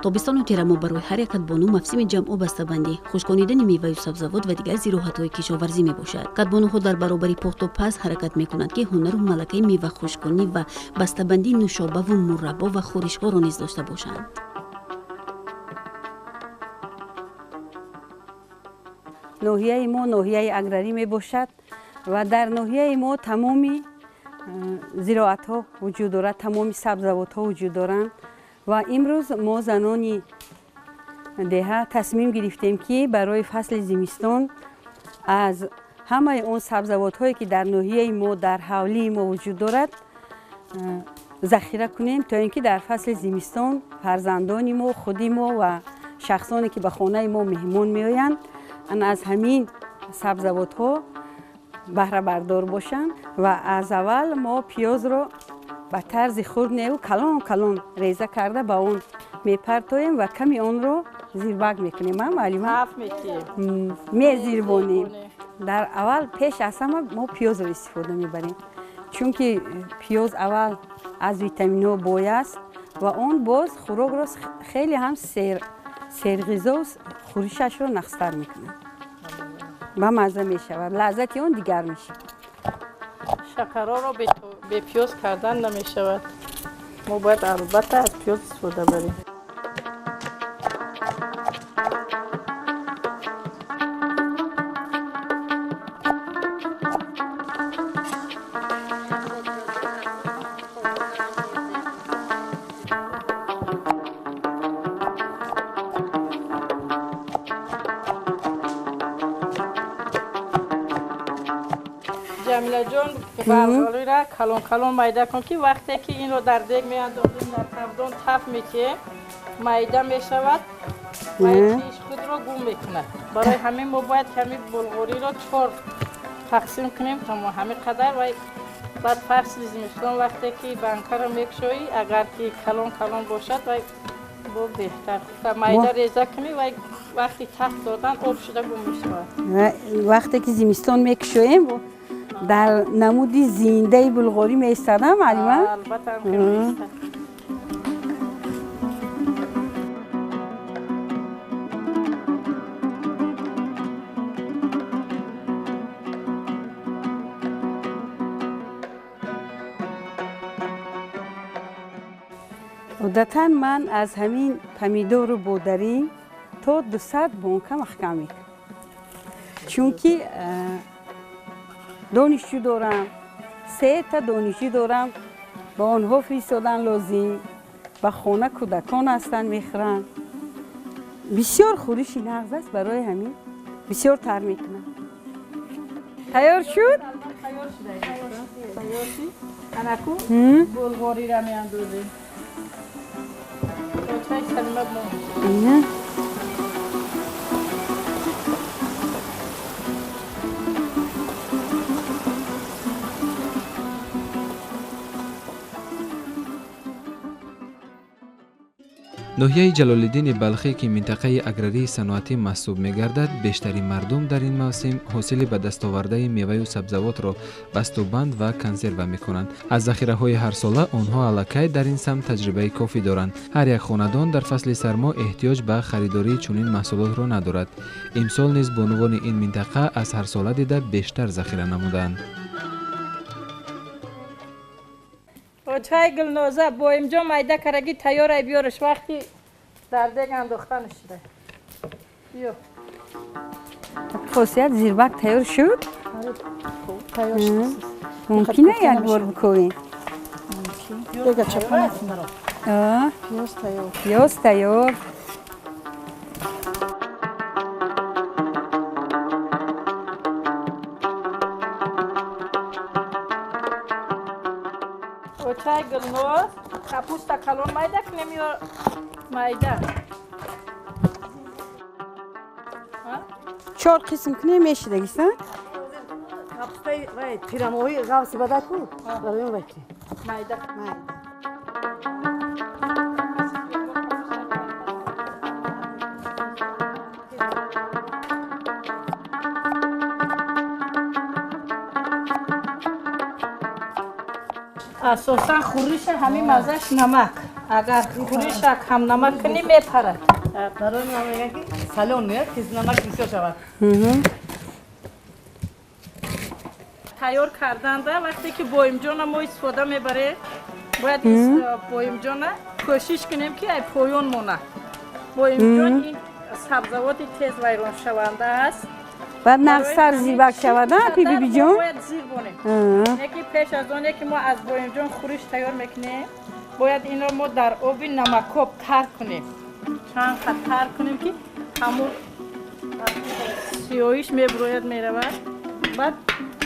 Тобистону тирамоҳ барои ҳар як кадбону мавсими ҷамъу бастабандӣ, хушконидани меваю сабзавот ва дигар зироҳатҳои кишоварзӣ мебошад. Кадбонуҳо дар баробари пухту паз ҳаракат мекунанд, ки ҳунару малакаи мевахушконӣ ва бастабандии нӯшобаву мураббо ва хӯришҳоро низ дошта бошанд. Ноҳияи мо ноҳияи аграрӣ мебошад ва дар ноҳияи мо тамоми зироатҳо вуҷуд дорад, тамоми сабзавотҳо вуҷуд доранд ва имрӯз мо занони деҳа тасмим гирифтем, ки барои фасли зимистон аз ҳамаи он сабзавотҳое, ки дар ноҳияи мо, дар ҳавлии мо вуҷуд дорад, захира кунем, то ин ки дар фасли зимистон фарзандони мо, худи мо ва шахсоне, ки ба хонаи мо меҳмон меоянд, аз ҳамин сабзавотҳо баҳрабардор бошанд. Ва аз аввал мо пиёзро ба тарзи хурд неву калон калон реза карда ба он мепартоем ва ками онро зирбак мекунем. Муаллима, мезирбонем. Дар аввал пеш аз ҳама мо пиёзро истифода мебарем, чунки пиёз аввал аз витаминҳо бой аст ва он боз хӯрокро хеле ҳам серғизову хӯришашро нақстар мекунад, ба мазза мешавад, лаззати он дигар мешавад. Шакарҳоро бе пиёз кардан намешавад. Мо бояд албатта аз пиёз истифода барем. Ҷамилаҷон, булғориро калон калон майда кун, ки вақте ки инро дар дег меандозем, дар тавдон таф мекиҳем, майда мешавад ва тиш худро гум мекунад. Барои ҳамин мо бояд ҳамин булғориро чор тақсим кунем, то ҳамин қадар. Ва баъд фасли зимистон вақте ки банкаро мекушоӣ, агар ки калон калон бошад, вай бо беҳтар майда реза кунӣ, вай вақти таф додан об шуда гум мешавад. Вақте ки зимистон мекушоем, дар намуди зиндаи булғорӣ меистадам, муаллима? Албатта, меистад. Одатан ман аз ҳамин помидору бодарин то 200 бонка маҳкам мекунам, чунки донишҷӯ дорам, сета донишҷӯ дорам, ба онҳо фиристодан лозим, ба хона кӯдакон ҳастанд, мехӯранд. Бисёр хӯриши нағз аст, барои ҳамин бисёр тар мекунам. Тайёр шуд? Анаку булғориро меандозем. Чай салима. Ноҳияи Ҷалолиддини Балхӣ, ки минтақаи аграрии саноатӣ маҳсуб мегардад, бештари мардум дар ин мавсим ҳосили ба дастовардаи меваю сабзавотро бастубанд ва консерва мекунанд. Аз захираҳои ҳарсола онҳо аллакай дар ин самт таҷрибаи кофӣ доранд. Ҳар як хонадон дар фасли сармо эҳтиёҷ ба харидории чунин маҳсулотро надорад. Имсол низ бонувони ин минтақа аз ҳарсола дида бештар захира намуданд. Чай Гулноза, бо имҷо майда караги тайёрай, биёраш, вақти дар дег андохтан шуда. Биё. Хосият, зирбак тайёр шуд? Тайёр шуд. Мумкина як бор бикӯем? Дега чапа. Пиёз тайёр. Пиёз тайёр. Чай Гулноз, капуста калон майда кунем ё майда? Чор қисм кунем мешидагист? Капустаи вай тирамоҳи ғавси бада ку, барои он вай кунем. Майда. Асосан хӯриша ҳамин маззаш намак. Агар хӯриша кам намак кунӣ мепарад. Барои ман мегӯянд ки салон меяд, ки намак бисёр шавад. Тайёр карданда вақте ки боимҷона мо истифода мебарем, бояд боимҷона кӯшиш кунем ки ай поён монад. Боимҷон ин сабзавоти тез вайроншаванда аст. Баъд нағзтар зирбак шавад, бибиҷон? Бояд зир бонем. Неки пеш аз оне ки мо аз боимҷон хӯриш тайёр мекунем, бояд инро мо дар оби намакоб тар кунем. Чанд қад тар кунем ки ҳамун сиёҳиш мебурояд, меравад. Баъд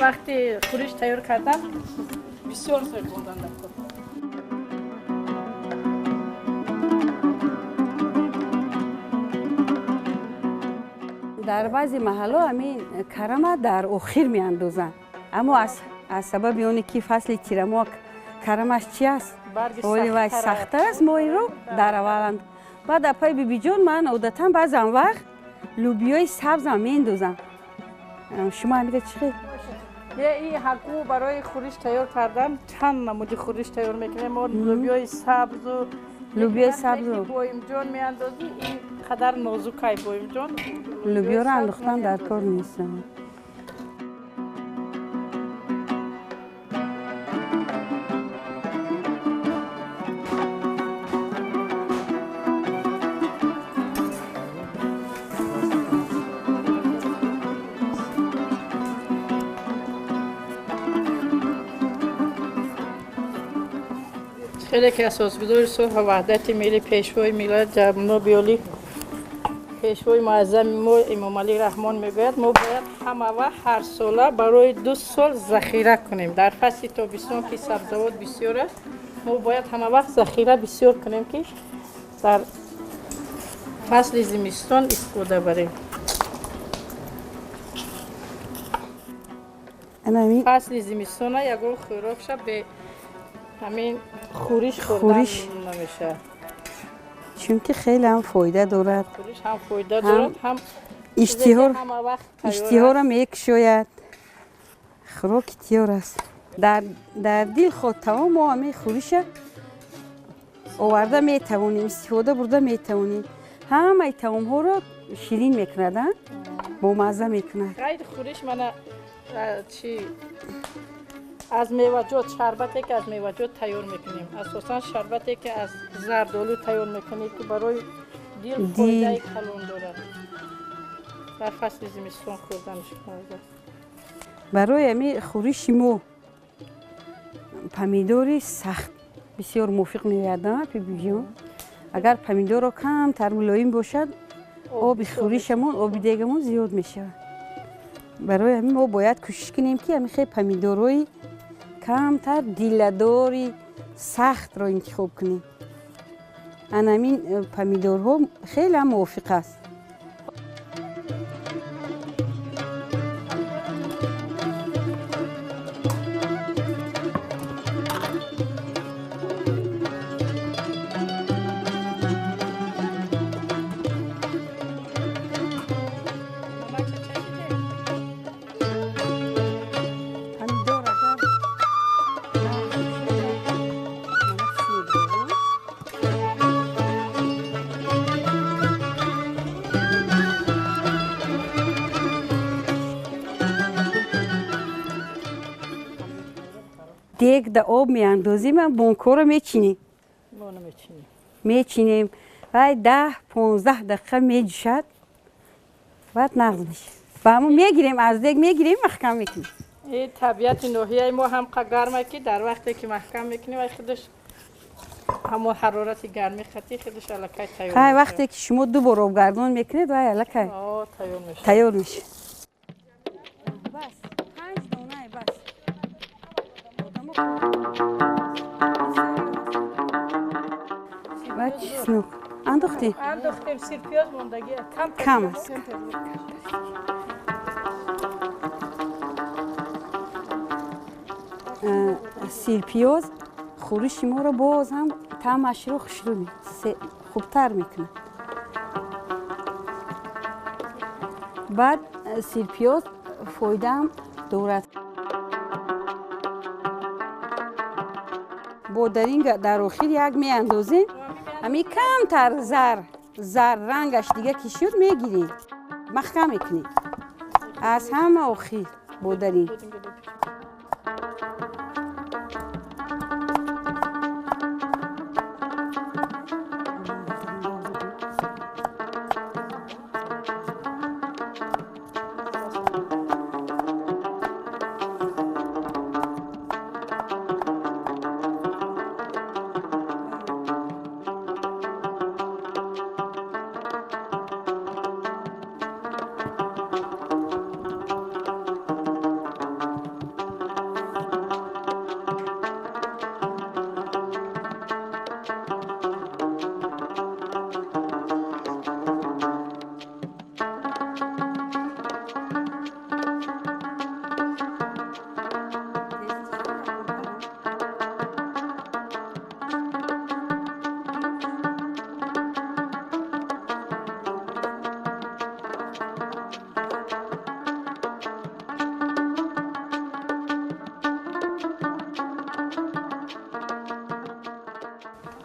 вақти хӯриш тайёр кардан бисёр зир бондан дар кор. Дар баъзе маҳалло ҳамин карама дар охир меандозанд, аммо аз сабаби оне ки фасли тирамоҳ карамаш чи аст, оли вай сахттар аст, мо инро дар аввал. Баъд апаи бибиҷон, ман одатан баъзан вақт лӯбиёи сабзам меандозам. Шумо ҳамида чӣ хел? Ин ҳаку барои хӯриш тайёр кардан чанд намуди хӯриш тайёр мекунем. Мо лӯбиёи сабзу лӯбиёи сабзу боимҷон меандозӣ, ин қадар нозукай боимҷон. Лӯбиёро андохтан дар кор нест. Хеле ки асосгузори сулҳу ваҳдати миллӣ, пешвои миллат ҷаноби олӣ, пешвои муаззами мо Эмомалӣ Раҳмон мегӯяд, мо бояд ҳама вақт ҳар сола барои 2 сол захира кунем. Дар фасли тобистон ки сабзавот бисёр аст, мо бояд ҳама вақт захира бисёр кунем, ки дар фасли зимистон истифода барем. Фасли зимистона ягон хӯрокша бе ҳамин хӯриш хӯрдан намешавад. Чунки хеле ҳам фоида дорад. Хӯриш ҳам фоида дорад, ҳам иштиҳоро мекушояд. Хӯроки тиёр аст. Дар дил худ тамом мо ҳамин хӯриша оварда метавонем, истифода бурда метавонем. Ҳамаи таомҳоро ширин мекунад, бомазза мекунад. Ғайри хӯриш мана чи аз меваҷот, шарбате ки аз меваҷот тайёр мекунем, асосан шарбате ки аз зардолу тайёр мекунем, ки барои дил фоидаи калон дорад. Дар фасли зимистон хӯрданаш мавҷуд аст. Барои ҳамин хӯриши мо помидори сахт бисёр мувофиқ меояд, бибиҷон. Агар помидорро камтар мулоим бошад, оби хӯришамон, оби дегамон зиёд мешавад. Барои ҳамин мо бояд кӯшиш кунем, ки ҳамин хел помидорҳои камтар диладори сахтро интихоб кунем. Ана ҳамин помидорҳо хеле ҳам мувофиқ аст. Дег да об меандозим, бонкҳоро мечинем. Мечинем. Вай 10-15 дақиқа меҷӯшад, баъд нағз мешавад. Ва ҳамон мегирем, аз дег мегирем, маҳкам мекунем. Ин табиати ноҳияи мо ҳам гарма, ки дар вақте ки маҳкам мекунем, вай худаш ҳамон ҳарорати гарми хати худаш аллакай тайёр. Хай вақте ки шумо ду бор обгардон мекунед, вай аллакай тайёр мешавад. Бас, 5 донаи бас. Ва чеснок андохтем? Андохтем, сирпиёз мондагӣ кам аст. Сирпиёз хӯриши моро боз ҳам таъмашро хушрӯ хубтар мекунад. Баъд сирпиёз фоидаам дорад. Бо дар ин дар охир як меандозем. Ҳамин камтар зар рангаш дига ки шуд мегирем, маҳкам мекунем. Аз ҳама охир бодаринг.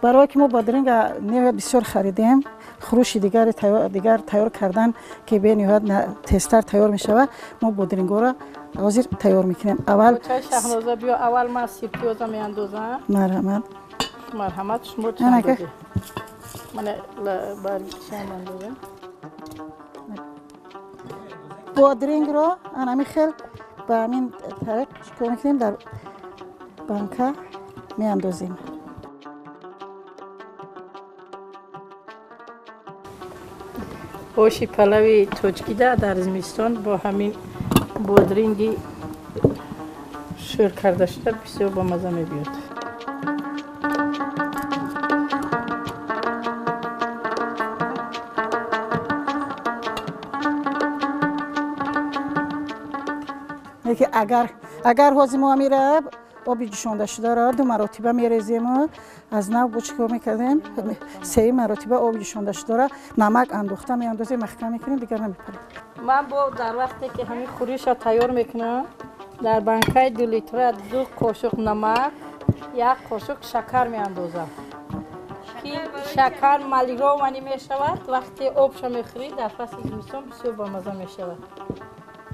Барое ки мо бодринга ниҳоят бисёр харидем, хурӯши дигар тайёр кардан ки бениҳоят тезтар тайёр мешавад, мо бодрингҳоро ҳозир тайёр мекунем. Аввал Шаҳноза, биё, аввал ман сирпиёза меандозам. Марҳамат. Марҳамат, шумо чӣ андозед? Мана баргчиам андозам. Бодрингро анами хел ба ҳамин тариқ чикор мекунем, дар банка меандозем. Оши палави тоҷкида дар зимистон бо ҳамин бодринги шӯр карда шуда бисёр бомаза мебиёд. Агар ҳозир мо амира оби ҷӯшондашударо ду маротиба мерезему аз нав бо чӣ кор мекардем, сеюм маротиба оби ҷӯшондашударо намак андохта меандозем, маҳкам мекунем, дигар намепарем. Ман бо дар вақте ки ҳамин хӯриша тайёр мекунам, дар банкаи 2 литра 2 қошуқ намак, 1 қошуқ шакар меандозам, ки шакар малировани мешавад. Вақте обша мехӯрӣ дар фасли зимистон бисёр бомаза мешавад.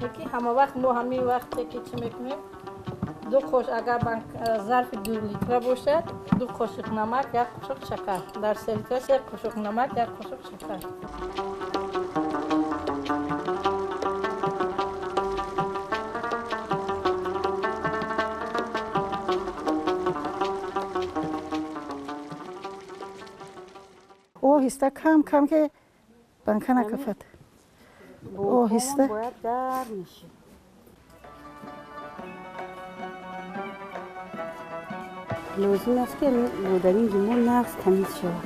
Лекин ҳама вақт мо ҳамин вақте ки чӣ мекунем, 2 қошуқ, агар зарфи 2 литра бошад, 2 қошуқ намак, 1 қошуқ шакар. Дар 3 литра 3 қошуқ намак, 1 қошуқ шакар. Оҳиста кам кам ки банка накафад. Оҳиста. Бояд гарм мешид. Лозим аст ки бодаринги мо нағз тамиз шавад.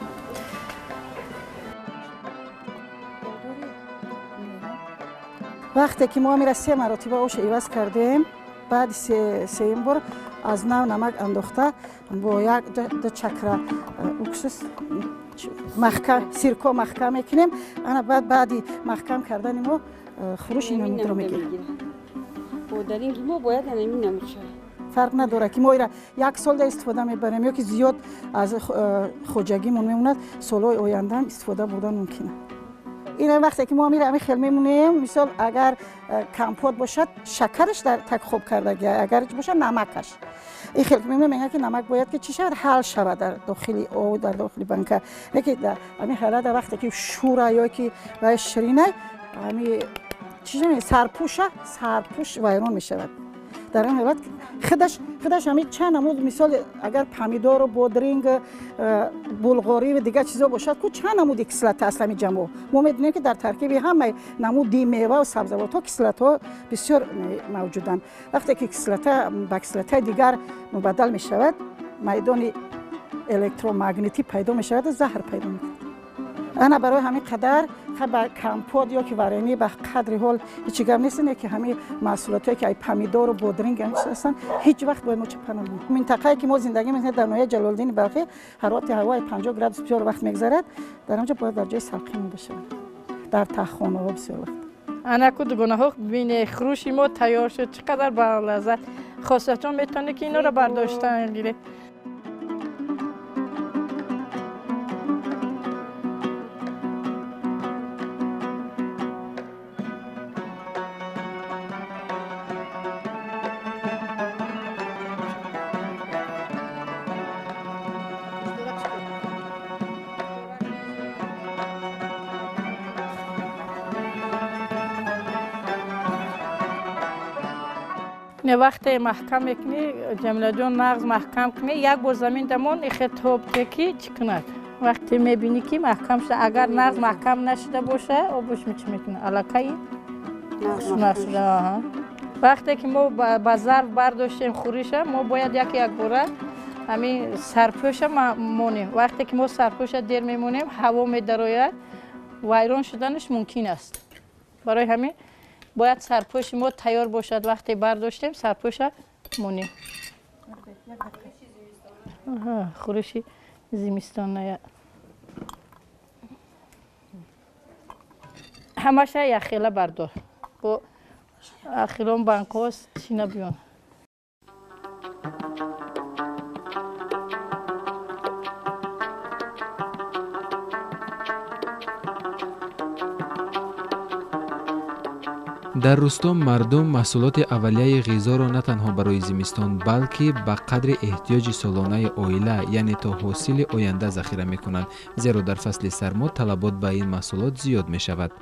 Вақте ки мо амира 3 маротиба оша иваз кардем, баъди сеюм бор аз нав намак андохта бо як ду чакра уксус сирко маҳкам мекунем. Ана баъд баъди маҳкам кардани мо хурӯши намудро мегирем. Бодаринги мо бояд ҳамин намуд шавад. Фарқ надорад ки мо ира як сол да истифода мебарем ё ки зиёд аз хоҷагимон мемонад, солҳои ояндаам истифода бурдан мумкин аст. Ин вақте ки мо амира ҳамин хел мемонем, мисол агар компот бошад, шакараш дар так хоб кардаги, агар бошад намакаш. Ин хел мемонем, мегӯянд ки намак бояд ки чӣ шавад, ҳал шавад дар дохили об, дар дохили банка. Лекин ҳамин ҳолата вақте ки шӯра ё ки вай ширинай, ҳамин чӣ мегӯянд, сарпӯш вайрон мешавад. Дар ин ҳолат худаш ҳамин чанд намуд, мисол агар помидору бодринг, булғорӣ ва дигар чизо бошад, ку чанд намуди кислота аст ҳамин ҷамъо. Мо медонем ки дар таркиби ҳамаи намуди мева ва сабзавотҳо кислотаҳо бисёр мавҷуданд. Вақте ки кислота ба кислотаи дигар мубаддал мешавад, майдони электромагнитӣ пайдо мешавад ва заҳр пайдо мекунад. Ана барои ҳамин қадар ба компот ё ки варенӣ ба қадри ҳол ҳеҷ гап нест, не ки ҳамин маҳсулотҳое ки ай помидору бодринг ҳастанд, ҳеҷ вақт бояд мо чапа намонем. Минтақае ки мо зиндагӣ мекунем дар ноҳияи Ҷалолиддини Балхӣ, ҳарорати ҳавои 50 градус бисёр вақт мегзарад, дар он ҷо бояд дар ҷои салқин монда шавад, дар таҳхонаҳо бисёр вақт. Анаку дугонаҳо, бибине, хурӯши мо тайёр шуд, чӣ қадар балаззат. Хосиятҷон, метавонед ки инҳоро бардоштан гиред. Не вақте маҳкам мекунӣ, Ҷамилаҷон, нағз маҳкам кунӣ, як бор замин дамон ихе тоб ки чӣ кунад. Вақте мебинӣ ки маҳкам шуда, агар нағз маҳкам нашуда боша, обуш чӣ мекунад? Аллакай нашуда. Вақте ки мо ба зарф бардоштем хӯриша, мо бояд як якбора ҳамин сарпӯша монем. Вақте ки мо сарпӯша дер мемонем, ҳаво медарояд, вайрон шуданаш мумкин аст. Барои ҳамин бояд сарпӯши мо тайёр бошад. Вақте бардоштем, сарпӯша монем. Хӯриши зимистоная ҳамаша якхела бардор, бо ахирон банкҳо чӣ набиён. Дар рӯсто мардум маҳсулоти аввалияи ғизоро на танҳо барои зимистон, балки ба қадри эҳтиёҷи солонаи оила, яъне то ҳосили оянда захира мекунанд, зеро дар фасли сармо талабот ба ин маҳсулот зиёд мешавад.